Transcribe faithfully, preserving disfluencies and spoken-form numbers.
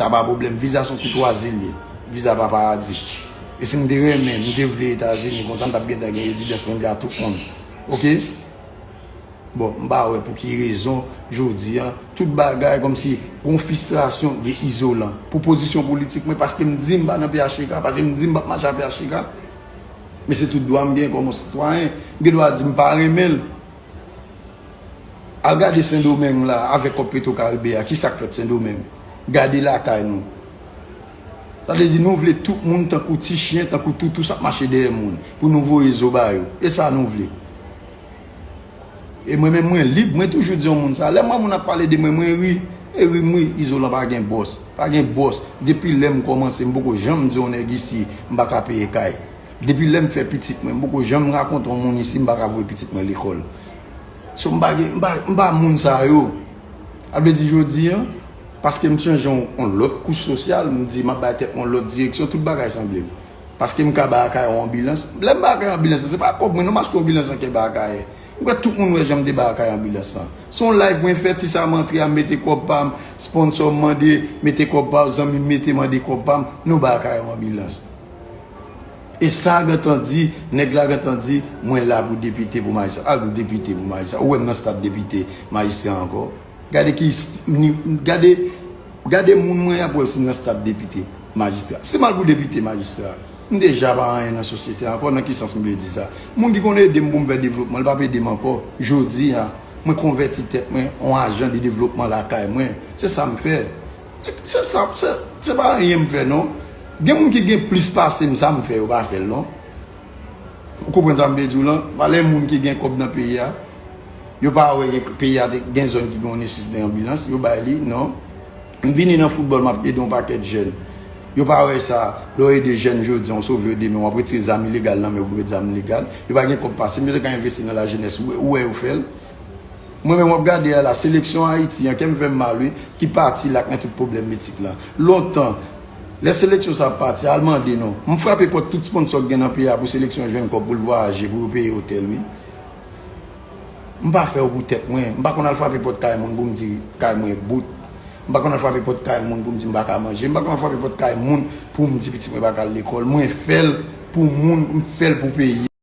Sa pa pwoblèm. Viza se yon koutwazi l ye. Viza pa paradi. E si m te renmen, m te vle Etazini, konsa m t ap gentan gen rezidans mwen, m te a tout moun. Oke? Bon, m pa wè pou ki rezon, jodi a, tout bagay kòmsi gon fristrasyon gen izolan. Pou pozisyon politik mwen, paske m di m pa nan P H T K, paske m di m p ap mache a P H T K. Men se tout dwa m gen kòm yon sitwayen. M gen dwa di m pa renmen l. Al gade Sendomeng la, avèk kòb Petro Caribe a, ki sa k fèt Sendomeng? Gade lakay nou. Sa vle di nou vle tout moun tankou ti chen, tankou toutou s ap mache dèyè moun, pou nou voye zo ba yo. E sa nou vle. E mwen menm, mwen lib, mwen toujou di yon moun sa. Lè m wè moun ap pale de mwen, mwen ri. E ri m ri, izolan pa gen bòs. Pa gen bòs. Depi lè m kòmanse, m poko janm di yon nèg isi, m pa ka peye kay. Depi lè m fè pitit mwen, m poko janm rakonte yon moun isi, m pa ka voye pitit mwen lekòl. So, m pa gen, m pa, m pa moun sa yo. Sa vle di jodi a, paske m chanje yon, yon lòt kouch sosyal, m di m ap bay tèt mwen yon lòt direksyon, tout bagay sanble m. Paske m ka bay Akayè yon anbilans. Lè m bay Akayè anbilans, se pa kòb mwen non, m achte yon anbilans nan kè bay Akayè. M kwè tout moun wè jan m te bay Akayè anbilans lan. Se yon live mwen fè, ti sa m antre a, m mete kòb pa m, sponsò m mande, mete kòb pa w, zanmi m mete mande kòb pa m, nou bay Akayè yon anbilans. E sa gentan di, nèg la gentan di, mwen la pou depite pou majistra. A, depite pou majistra. Ou wè m nan stad depite, majistra ankò. Gade ki, gade, gade moun mwen ap wè si nan stad depite, majistra. Si m al pou depite, majistra, m deja pa anyen nan sosyete ankò, nan ki sans m vle di sa? Moun ki konn ede m pou m fè devlopman, li p ap ede m ankò. Jodi a, mwen konvèti tèt mwen an ajan de devlopman lakay mwen. Se sa m fè. Se sa, se, se pa anyen m fè non. Gen moun ki gen plis pase m, sa m fè, yo pa fè l non. Ou konprann sa m vle di w lan? Valè moun ki gen kòb nan peyi a, yo pa wè gen, peyi a te, gen zòn ki gen yon nesesite anbilans, yo bay li, non. M vini nan foutbòl, m ap ede yon pakèt jèn. Yo pa wè sa, lè w ede jèn jodi a, w sove yo demen, w ap retire zam ilegal nan men yo pou met zam legal. Yo pa gen kòb pase m, yo te ka envesti nan lajenès, ou, ou wè yo fè l. Mwen menm w ap gade a la, seleksyon Ayiti an, kè m fè m mal wi, ki pati la k nan tout pwoblèm etik la. Lontan, lè seleksyon sa ap pati, al mande non. M frape pòt tout sponsò k gen nan peyi a pou seleksyon jwenn kòb pou l vwayaje, pou yo peye otèl wi. M pa fè yo pou tèt mwen. M pa konn al frape pòt kay moun pou m di kay mwen bout. M pa konn al frape pòt kay moun pou m di m pa ka manje. M pa konn al frape pòt kay moun pou m di pitit mwen pa ka al lekòl. Mwen fè l pou moun, m fè l pou peyi.